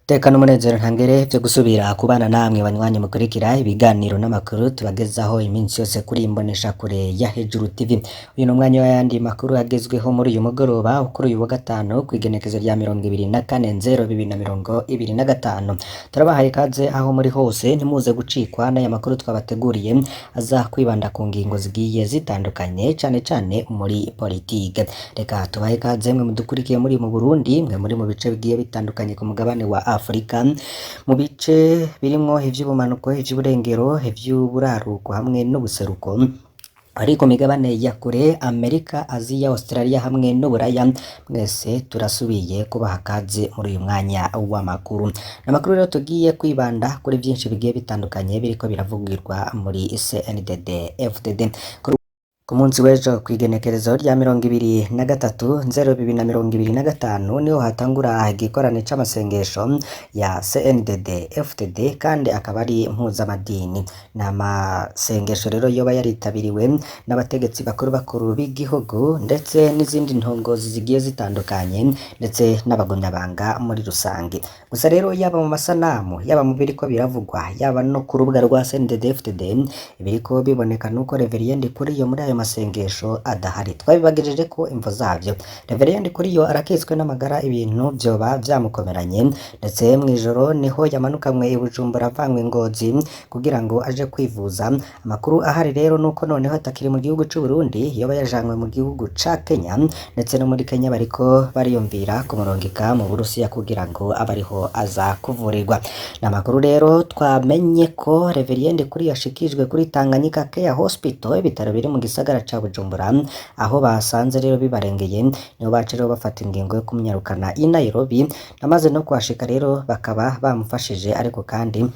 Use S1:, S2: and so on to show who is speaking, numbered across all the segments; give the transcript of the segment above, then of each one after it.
S1: Teka n'umunezero ntangere vyo gusubira kubana namwe banywanyi mukurikira ibiganiro n'amakuru tubagezaho iminsi yose kuri imbonesha kure ya Hejuru TV. Uyu ni umwanya w'ayandi makuru agezweho muri uyu mugoroba kuri uyu wa gatanu kw'igenekezo rya 24/0/2025. Turabahaye ikaze aho muri hose, ntimuze gucikwa n'aya makuru twabateguriye aza kwibanda ku ngingo zigiye zitandukanye, cane cane muri politike. Reka tubahe ikaze mwe mudukurikiye muri mu Burundi, mwe muri mu bice bigiye bitandukanye ku mugabane wa Afrika, mu bice birimwo ivy'ubumanuko, ivy'uburengero, ivy'uburaruko hamwe n'ubuseruko, ariko migabane ya kure, Amerika, Aziya, Australia hamwe n'Uburaya, mwese turasubiye kubaha kaze muri uyu mwanya w'amakuru. Amakuru rero tugiye kwibanda kuri vyinshi bigiye bitandukanye biriko biravugirwa muri CNDD FDD. Ku munsi w'ejo kw'igenekerezo rya 23/0/2025 niho hatangura igikorane c'amasengesho ya CNDD FDD, kandi akaba ari mpuzamadini. Ni amasengesho rero yoba yaritabiriwe n'abategetsi bakuru bakuru b'igihugu, ndetse n'izindi ntongozi zigiye zitandukanye, ndetse n'abagumyabanga muri rusange. Gusa rero, yaba mu masanamu, yaba mu biriko biravugwa, yaba no ku rubuga rwa CNDD FDD, ibiriko biboneka nuko Reverien Ndikuriyo muri ayo masengesho adahari. Twabibagejeje ko imvo zavyo. Reverien Ndikuriyo arakitswe n'amagara, ibintu vyoba vyamukomeranye, ndetse mw'ijoro niho yamanukamwe i Bujumbura avanywe i Ngozi kugira ngo aje kwivuza. Amakuru ahari rero nuko noneho atakiri mu gihugu c'u Burundi, yoba yajanywe mu gihugu ca Kenya, ndetse no muri Kenya bariko bariyumvira kumurungika mu Burusiya kugira ngo abe ariho aza kuvurirwa. Ni amakuru rero twamenye ko Reverien Ndikuriyo yashikijwe kuri Tanganyika Care Hospital, ibitaro biri mu gisagara ca Bujumbura, aho basanze rero bibarengeye, niho baca rero bafata ingingo yo kumunyarukana i Nairobi. Namaze no kuhashika rero bakaba bamufashije, ariko kandi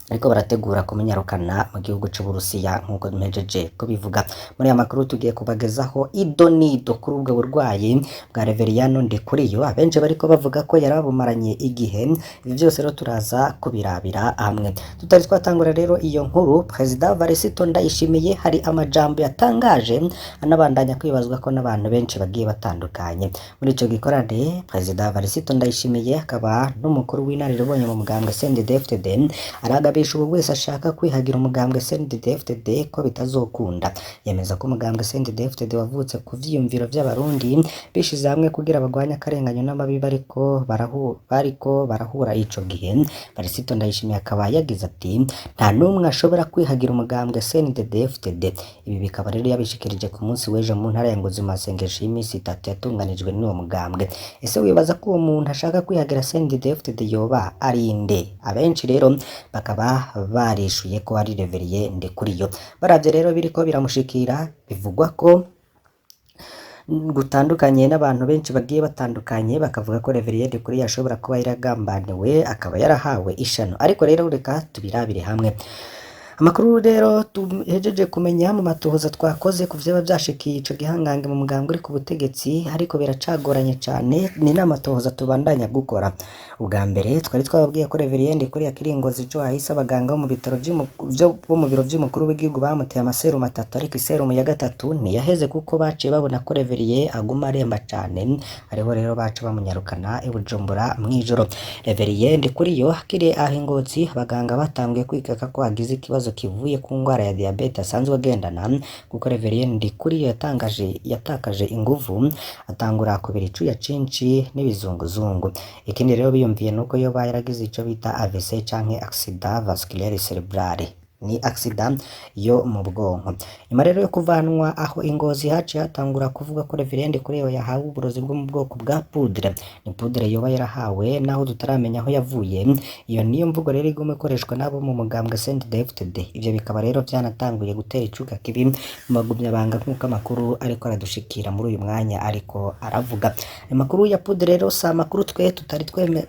S1: ariko barategura kumunyarukana mu gihugu c'Uburusiya, nk'uko mpejeje kubivuga. Muri aya makuru tugiye kubagezaho ido nido kuri ubwo burwayi bwa Reveriyano Ndikuriyo, abenshi bariko bavuga ko yarabumaranye igihe. Ibi vyose rero turaza kubirabira hamwe. Tutari twatangura rero iyo nkuru, Perezida Varisito Ndayishimiye hari amajambo yatangaje anabandanya kwibazwa ko n'abantu benshi bagiye batandukanye. Muri ico gikorane, Perezida Varisito Ndayishimiye akaba n'umukuru w'inararibonye mu mugambwe CNDD-FDD aragabisha ubu wese ashaka kwihagira umugambwe CNDD-FDD ko bitazokunda. Yemeza ko umugambwe CNDD-FDD wavutse ku vyiyumviro vy'Abarundi bishize hamwe kugira bagwanye akarenganyo n'amabi bariko barahura ico gihe. Varisito Ndayishimiye akaba yagize ati: "Nta n'umwe ashobora kwihagira umugambwe CNDD-FDD." Ibi bikaba rero yabishikirije ku munsi w'ejo mu ntara ya Ngozi, mu masengesho y'iminsi 3 yatunganijwe n'uwo mugambwe. Ese wibaza ko uwo muntu ashaka kwihagira CNDD-FDD yoba ari nde? Abenshi rero bakaba barishuye ko ari Reverien Ndikuriyo. Baravye rero biriko biramushikira, bivugwa ko gutandukanye n'abantu benshi bagiye batandukanye, bakavuga ko Reverien Ndikuriyo ashobora kuba yaragambaniwe, akaba yarahawe ishano. Ariko rero reka tubirabire hamwe. Amakuru rero tuhejeje kumenya mu matohoza twakoze ku vyoba vyashikiye ico gihangange mu mugambwe uri ku butegetsi, ariko biracagoranye cane, ni n'amatohoza tubandanya gukora. Ubwa mbere twari twababwiye ko Reverien Ndikuriyo akiri i Ngozi ejo hahise, abaganga bo mu bitaro bo mu biro vy'umukuru w'igihugu bamuteye amaserumu atatu, ariko iserumu ya gatatu ntiyaheze kuko baciye babona ko Reverien aguma aremba cane. Ariho rero baca bamunyarukana i Bujumbura mw'ijoro. Reverien Ndikuriyo akiri aho i Ngozi, abaganga batanguye kwikeka ko agize ikibazo kivuye ku ngwara ya diabete asanzwe agendana, kuko Reverien Ndikuriyo yatakaje inguvu, atangura kubira icuya cinshi n'ibizunguzungu. Ikindi rero biyumviye nuko yoba yaragize ico bita AVC canke accident vasculaire cerebrale, ni accident yo mu bwonko. Nyuma rero yo kuvanwa aho i Ngozi, haciye hatangura kuvuga ko Reverien Ndikuriyo yahawe uburozi bwo mu bwoko bwa poudre. Ni poudre yoba yarahawe naho tutaramenya aho yavuye. Iyo niyo mvugo rero iguma ikoreshwa n'abo mu mugambwe CNDD-FDD. Ivyo bikaba rero vyanatanguye gutera icuka kibi mu bagumyabanga, nk'uko amakuru ariko aradushikira muri uyu mwanya ariko aravuga. Ayo makuru ya poudre rero si amakuru twe tutari twemeza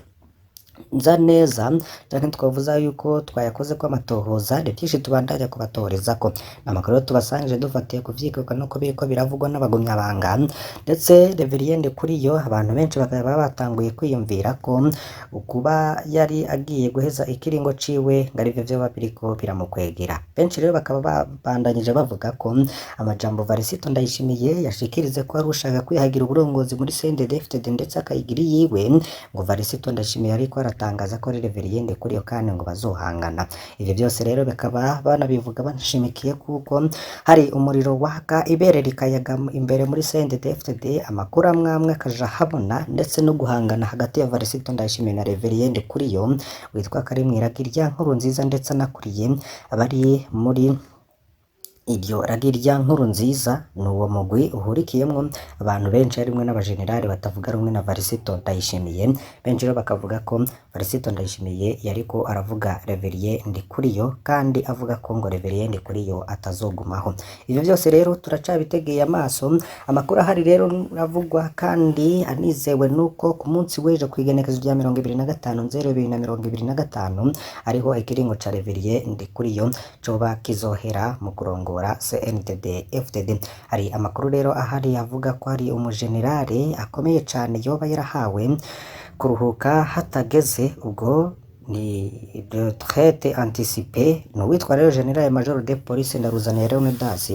S1: neza canke twavuza yuko twayakoze ko amatohoza. Ni vyinshi tubandanya kubatorezako. Amakuru rero tubasangije dufatiye ku vyikekwa nuko biriko biravugwa n'abagumyabanga, ndetse Reverien Ndikuriyo abantu benshi bakaba batanguye kwiyumvira ko kuba yari agiye guheza ikiringo ciwe ngo arivyo vyoba biriko biramukwegera. Benshi rero bakaba babandanyije bavuga ko amajambo Varisito Ndayishimiye yashikirize ko ari ushaka kwihagira uburongozi muri CNDD-FDD ndetse akayigira iyiwe, ngo Varisito Ndayishimiye ariko baratangaza ko ari Reverien Ndikuriyo kandi ngo bazohangana. Ivyo byose rero bikaba banabivuga banashimikiye kuko hari umuriro waka ibere rikayaga imbere muri CNDD-FDD, amakuru amwe amwe akaja habona, ndetse no guhangana hagati ya Varisito Ndayishimiye na Reverien Ndikuriyo witwa Karimwiragi rya Nkurunziza, ndetse anakuriye abari muri iryo ragi rya Nkurunziza. Ni uwo mugwi uhurikiyemwo abantu benshi harimwo n'abajenerali batavuga rumwe na Varisito Ndayishimiye. Benshi rero bakavuga ko Varisito Ndayishimiye yariko aravuga Reverien Ndikuriyo, kandi avuga ko ngo Reverien Ndikuriyo atazogumaho. Ivyo byose rero turacabitegeye amaso. Amakuru ahari rero avugwa kandi anizewe nuko ku munsi w'ejo kw'igenekerezo rya 25/02/2025 ariho ikiringo ca Reverien Ndikuriyo coba kizohera mu kurongora CNDD FDD. Hari amakuru rero ahari avuga ko hari umujenerali akomeye cane yoba yarahawe kuruhuka hatageze, ubwo ni retraite anticipée. Ni uwitwa rero General Major de Police Ndaruzaniye Leonidas,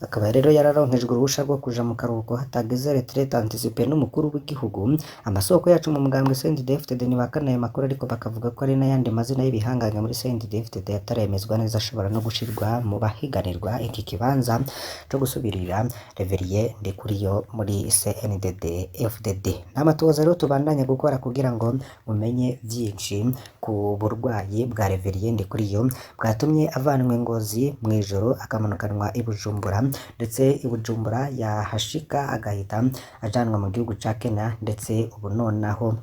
S1: akaba rero yararonkejwe uruhusha rwo kuja mu karuhuko hatageze, retraite anticipée, n'umukuru w'igihugu. Amasoko yacu mu mugambwe CNDD-FDD ntibahakana ayo makuru, ariko bakavuga ko hari n'ayandi mazina y'ibihangange muri CNDD-FDD ataremezwa neza ashobora no gushirwa mu bahiganirwa iki kibanza co gusubirira Reverien Ndikuriyo muri CNDD FDD. N'amatohoza rero tubandanya gukora kugira ngo mumenye vyinshi ku burwayi bwa Reverien Ndikuriyo bwatumye avanwa i Ngozi mw'ijoro akamanukanwa i Bujumbura, ndetse i Bujumbura yahashika agahita ajanwa mu gihugu ca Kenya, ndetse ubu nonaho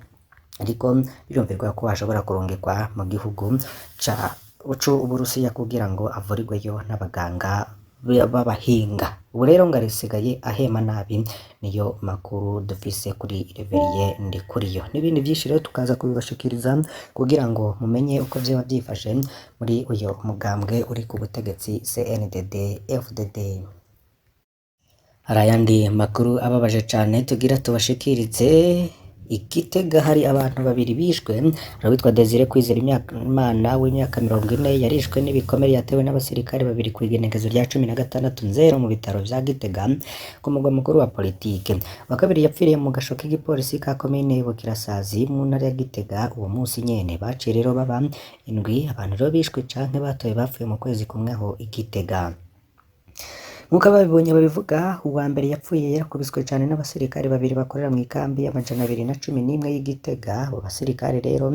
S1: ariko birumvirwa ko ashobora kurungikwa mu gihugu ca c'Uburusiya kugira ngo avurirweyo n'abaganga b'abahinga. Ubu rero ngo arisigaye ahema nabi. Niyo makuru dufise kuri Reverien Ndikuriyo, n'ibindi vyinshi rero tukaza kubibashikiriza kugira ngo mumenye uko vyoba vyifashe muri uyo mugambwe uri ku butegetsi CNDD FDD. Hari ayandi makuru ababaje cane tugira tubashikirize. I Gitega hari abantu babiri bishwe. Hari uwitwa Desire Kwizera Imana w'imyaka 40 yarishwe n'ibikomere yatewe n'abasirikare babiri kw'igenekerezo rya 16 Nzero mu bitaro vya Gitega ku mugwa mukuru wa politike. Uwa kabiri yapfiriye mu gasho k'igipolisi ka komine Bukirasazi mu ntara ya Gitega uwo munsi nyene. Baciye rero baba indwi abantu rero bishwe canke batoye bapfuye mu kwezi kumwe aho i Gitega. Nk'uko ababibonye babivuga, uwa mbere yapfuye yarakubiswe cane n'abasirikare babiri bakorera mu ikambi y'211 y'i Gitega. Abo basirikare rero,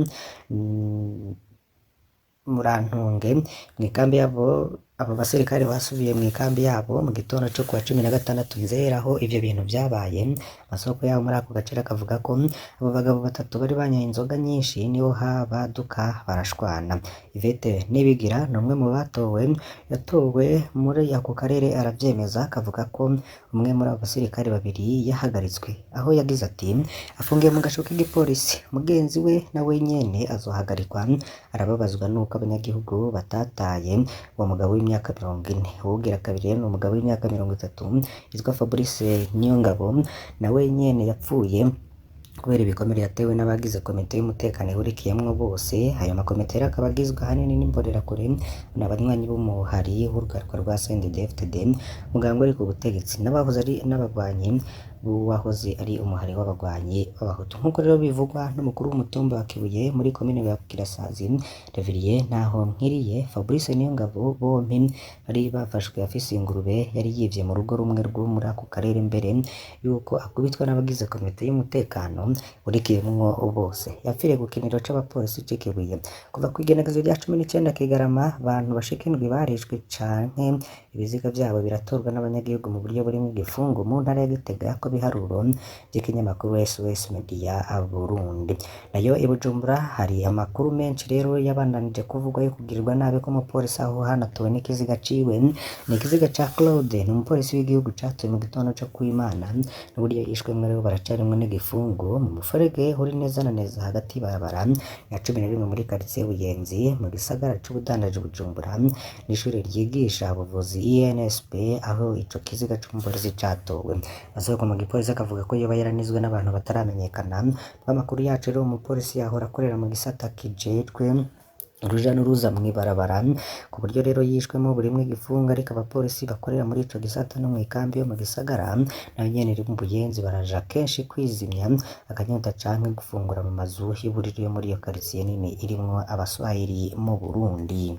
S1: murantunge, mw'ikambi yabo, abo basirikare basubiye mw'ikambi yabo mu gitondo co kuwa 16 Nzero aho ivyo bintu vyabaye. Amasoko yabo muri ako gace akavuga ko abo bagabo batatu bari banyoye inzoga nyinshi, niho habaduka barashwana. Yvette Nibigira ni umwe mu batowe yatowe muri ako karere, aravyemeza akavuga ko umwe muri abo basirikare babiri yahagaritswe, aho yagize ati: "Afungiye mu gasho k'igipolisi, mugenzi we nawe nyene azohagarikwa arababazwa nuko abanyagihugu batataye uwo mugabo w'imyaka 40." Uwugira kabiri rero ni umugabo w'imyaka 30 yitwa Fabrice Niyongabo, nawe nyene yapfuye kubera ibikomere yatewe n'abagize komite y'umutekano ihurikiyemwo bose. Ayo makomite rero akaba agizwe ahanini n'imbonerakure n'abanywanyi b'umuhari w'urwaruka rwa CNDD-FDD, umugambwe uri ku butegetsi, n'abahoze ari n'abagwanyi b'uwahoze ari umuhari w'abagwanyi b'abahutu. Nk'uko rero bivugwa n'umukuru w'umutumba wa Kibuye muri komine ya Bukirasazi, Reverien Ntahonkiriye, Fabrice Niyongabo bompi bari bafashwe afise ingurube yari yivye mu rugo rumwe rwo muri ako karere mbere yuko akubitwa n'abagize komite y'umutekano urikiyemwo bose. Yapfiriye ku kiniro c'abapolisi c'i Kibuye. Kuva kw'igenekerezo rya 19 Kigarama, abantu bashika indwi barishwe canke ibiziga vyabo biratorwa n'abanyagihugu mu buryo burimwo igifungu mu ntara ya Gitega, ko biharuro vy'ikinyamakuru SOS Media Burundi. Nayo i Bujumbura hari amakuru menshi rero yabandanije kuvugwa yo kugirirwa nabi kw'umupolisi, aho hanatowe n'ikiziga ciwe. Ni ikiziga ca Claude, ni umupolisi w'igihugu catowe mu gitondo co kw'Imana, n'uburyo yishwemwo rero baracarimwo n'igifungu mu muferege uri neza na neza hagati y'ibarabara ya 11 muri quartier Buyenzi mu gisagara c'ubudandaji Bujumbura n'ishure ryigisha ubuvuzi INSP, aho ico kiziga c'umupolisi catowe. Amasoko mu gipolisi akavuga ko yoba yaranizwe n'abantu bataramenyekana. Amakuru yacu rero, umupolisi yahora akorera mu gisata kijejwe Uruja n'uruza mw'ibarabara, ku buryo rero yishwemo buri umwe igifunga, ariko abapolisi bakorera muri ico gisata no mw'ikambi yo mu gisagara nayo nyene iri mu Buyenzi baraja kenshi kwizimya akanyota canke gufungura mu mazu y'uburiro yo muri iyo karitiye nini irimwo abaswahili mu Burundi.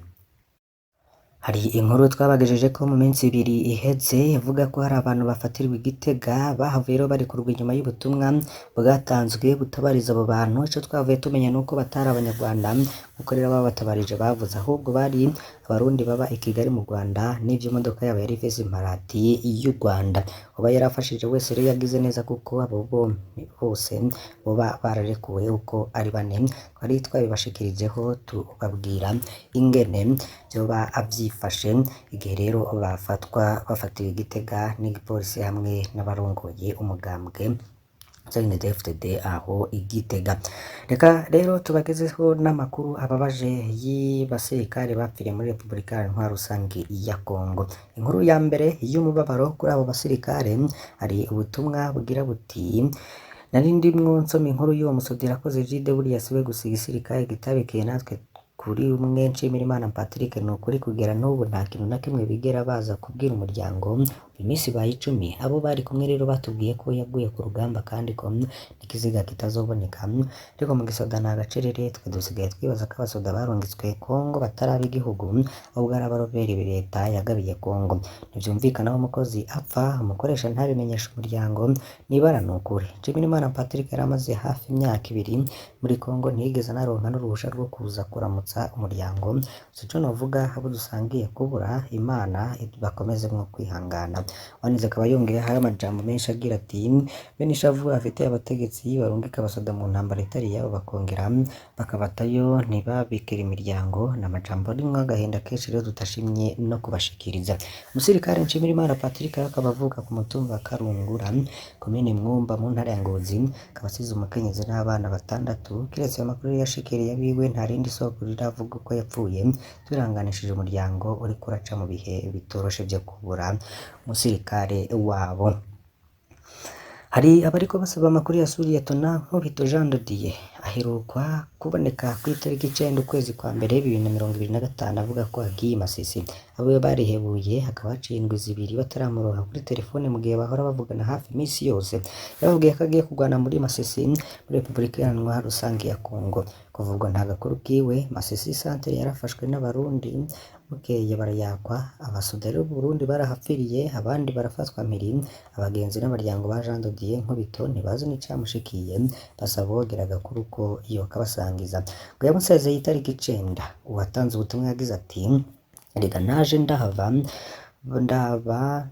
S1: Hari inkuru twabagejejeko mu minsi ibiri iheze ivuga ko hari abantu bafatirwa i Gitega bahavuye rero barekurwa inyuma y'ubutumwa bwatanzwe butabariza abo bantu. Ico twavuye tumenya nuko batari abanyarwanda nkuko rero ababatabarije bavuze, ahubwo bari abarundi baba i Kigali mu Rwanda n'ivyo imodoka yabo yari ifise imparati y'u Rwanda. Uba yarafashije wese rero yagize neza, kuko abo bompi bose boba bararekuwe uko ari bane. Twari twabibashikirijeho tubabwira ingene vyoba vyifashe igihe rero bafatwa bafatiwe i Gitega n'igipolisi hamwe n'abarongoye umugambwe CNDD-FDD aho i Gitega. Reka rero tubagezeho n'amakuru ababaje y'abasirikare bapfiriye muri Repubulika Iharanira Rusangi ya Kongo. Inkuru ya mbere y'umubabaro kuri abo basirikare, hari ubutumwa bugira buti: nari ndimwo nsoma inkuru y'uwo musudira akoze Egide, buriya siwe gusa igisirikare gitabikiye natwe kuri umwe. Nshimirimana Patrick, ni ukuri kugera n'ubu nta kintu na kimwe bigera baza kubwira umuryango. Iminsi ibaye 10. Abo bari kumwe rero batubwiye ko yaguye ku rugamba kandi ko n'ikiziga kitazoboneka, ariko mu gisoda nta gacerere. Twe dusigaye twibaza ko abasoda barungitswe Kongo batari ab'igihugu, ahubwo ari abaroberi leta yagabiye Kongo. Ntivyumvikana aho umukozi apfa umukoresha ntabimenyeshe umuryango, nibara ni ukuri. Nshimirimana Patrick yari amaze hafi imyaka 2 muri Kongo, ntiyigeze anaronka n'uruhusha rwo kuza kuramutsa umuryango. Gusa ico novuga, abo dusangiye kubura, Imana bakomezemwo kwihangana. Wanize akaba yongeyeho amajambo menshi agira ati: bene ishavu afite abategetsi barungika abasoda mu ntambara itari iyabo, bakongera bakabatayo ntibabikire imiryango. Ni amajambo arimwo agahinda kenshi rero tudashimye no kubashikiriza. Umusirikare Nshimirimana Patrick akaba avuka ku mutumba wa Karungura, komine Mwumba, mu ntara ya Ngozi, akaba asize umukenyezi n'abana 6. Kiretse ayo makuru yashikiriye abiwe, nta rindi soko riravuga uko yapfuye. Twihanganishije umuryango uriko uraca mu bihe bitoroshe vyo kubura umusirikare wabo. Hari abariko basaba amakuru ya Sous-Lieutenant Nkubito Jean de Dieu, aherukwa kuboneka kw'itariki 9 ukwezi kwa mbere 2025 avuga ko agiye i Masisi. Abiwe barihebuye, hakaba haciye indwi 2 bataramuronka kuri telefone mu gihe bahora bavugana hafi imisi yose. Yababwiye ko agiye kurwana muri Masisi muri Repubulika Iharanira Rusangi ya Kongo. Kuva ubwo nta gakuru kiwe. Masisi centre yarafashwe n'abarundi, bukeye barayakwa. Abasoda rero b'Uburundi barahapfiriye, abandi barafatwa mpiri. Abagenzi n'abaryango ba Jean de Dieu Nkubito ntibazi n'icamushikiye, basaba uwogira agakuru ko yokabasangiza. Ngo yamusezeye itariki 9. Uwatanze ubutumwa yagize ati: erega naje ndahava ndaba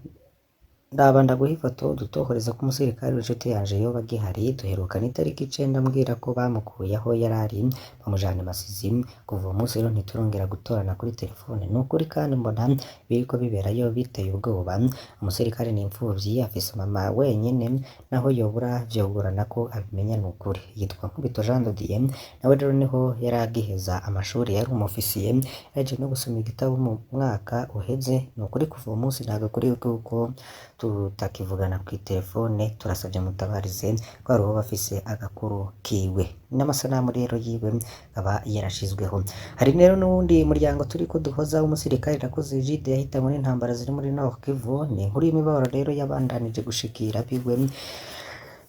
S1: ndaba ndaguha ifoto dutohoreza ko umusirikare w'inshuti yanje yoba agihari. Duherukana itariki 9 ambwira ko bamukuye aho yarari bamujana i Masisi. Kuva uwo munsi rero ntiturongera gutorana kuri telefone. Ni ukuri kandi mbona biriko biberayo biteye ubwoba. Umusirikare ni imfuvyi, afise mama wenyene, naho yobura vyogorana ko abimenya, ni ukuri. Yitwa Nkubito Jean de Dieu, nawe rero niho yari agiheza amashuri, yari umufisiye, yaje no gusoma igitabo mu mwaka uheze. Ni ukuri kuva uwo munsi nta gakuru kuko tutakivugana kw'itelefone. Turasavye mutabarize ko hari uwoba afise agakuru kiwe. N'amasanamu rero yiwe aba yarashizweho. Hari rero n'uwundi muryango turiko duhoza w'umusirikare Irakoze Egide yahitanywe n'intambara ziri muri Nord Kivu. Ni inkuru y'imibabaro rero yabandanije gushikira abiwe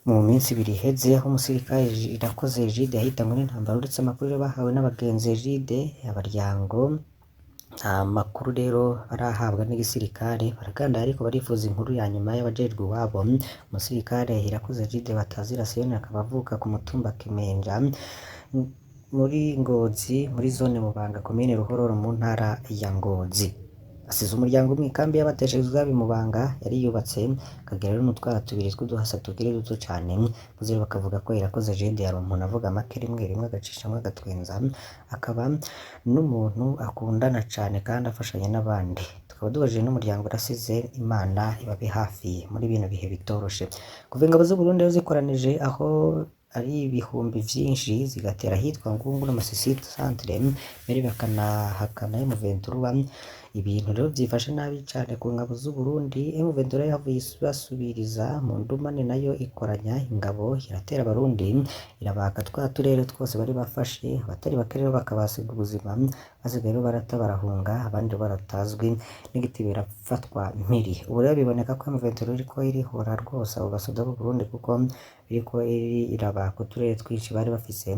S1: mu minsi 2 iheze, aho umusirikare Irakoze Egide yahitanywe n'intambara. Uretse amakuru rero bahawe n'abagenzi Egide, abaryango nta makuru rero barahabwa n'igisirikare. Baragandara ariko barifuza inkuru ya nyuma y'abajejwe iwabo. Umusirikare Irakoze Egide batazira Siyoni akaba avuka ku mutumba Kimenja muri Ngozi, muri zone Mubanga, komine Ruhororo, mu ntara ya Ngozi. Asize umuryango mw'ikambi y'abateshejwe i Mubanga yari yubatse, akagira rero n'utwana 2 tw'uduhasa tukiri duto cane. Maze rero bakavuga ko Irakoze Egide yari umuntu avuga make, rimwe rimwe agacishamwo agatwenza, akaba n'umuntu akundana cane kandi afashanya n'abandi. Tukaba dubajije n'umuryango urasize, Imana ibabe hafi muri bino bihe bitoroshe. Kuva ingabo z'Uburundi rero zikoranije aho ari ibihumbi vyinshi zigatera ahitwa Ngungu na Masisi centre, mbere bakanahakana M23. Ibintu rero vyifashe nabi cane ku ngabo z'Uburundi. M23 yahavuye ibasubiriza mu ndumane, nayo ikoranya ingabo iratera Abarundi, irabaka twa turere twose bari bafashe, abatari bake rero bakabasiga ubuzima, basigaye rero barata barahunga, abandi baratazwi n'igiti birafatwa mpiri. Ubu rero biboneka ko M23 iriko irihora rwose abo basoda b'Uburundi, kuko iriko irabaka uturere twinshi bari bafise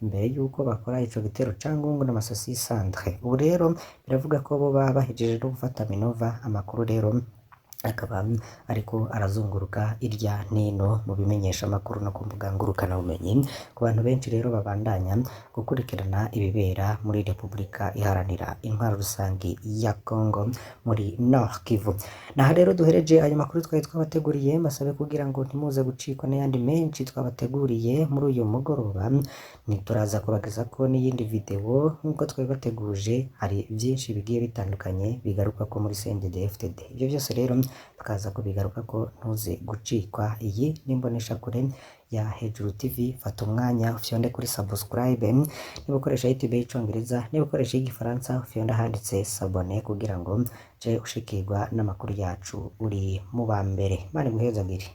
S1: imbere yuko bakora ico gitero ca Ngungu na Masisi centre. Ubu rero biravuga ko boba bahejeje no gufata Minova. Amakuru rero akaba ariko arazunguruka irya nino mu bimenyesha amakuru no ku mbuga ngurukanabumenyi, ku bantu benshi rero babandanya gukurikirana ibibera muri Repubulika Iharanira Intwaro Rusangi ya Congo muri Nord Kivu. Naha rero duhereje ayo makuru twari twabateguriye, mbasabe kugira ngo ntimuze gucikwa n'ayandi menshi twabateguriye muri uyu mugoroba. Ntituraza kubageza ko n'iyindi video nk'uko twabibateguje, hari byinshi bigiye bitandukanye bigaruka ko muri CNDD-FDD. Ibyo byose rero tukaza kubigaruka ko, ntuze gucikwa. Iyi ni imboneshakure ya Hejuru TV. Fata umwanya ufyonde kuri subscribe niba ukoresha YouTube y'Icongereza, niba ukoresha y'Igifaransa ufyonde ahanditse s'abonner kugira ngo uje ushikirwa n'amakuru yacu uri mu ba mbere. Imana iguhezagire.